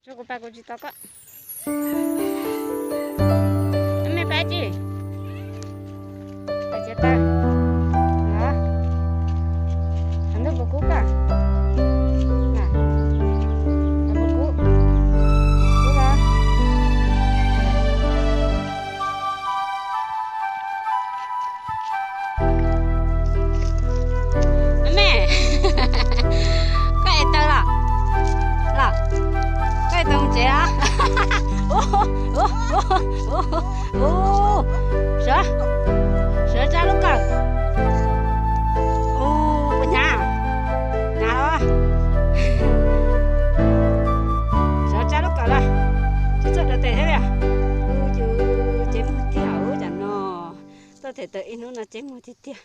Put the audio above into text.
Tso kuv pais, kuv tsis tau koj. Me pais tsi? Pais txiav taw los? Qhov ntawd puas kub koj? Puas kub? Kub los? Me, koj ev taw los? Los, koj ev taw mus tsev los? Sawv, sawv tsa lub kawm. Ua, hnyav, hnyav los? Sawv tsa lub kawm los? Tsis txawj dov tes thiab li. Ua, yus tsev muag tiag ua cas no. Tuaj them taws ib hnub no tsev muag tiag tiag.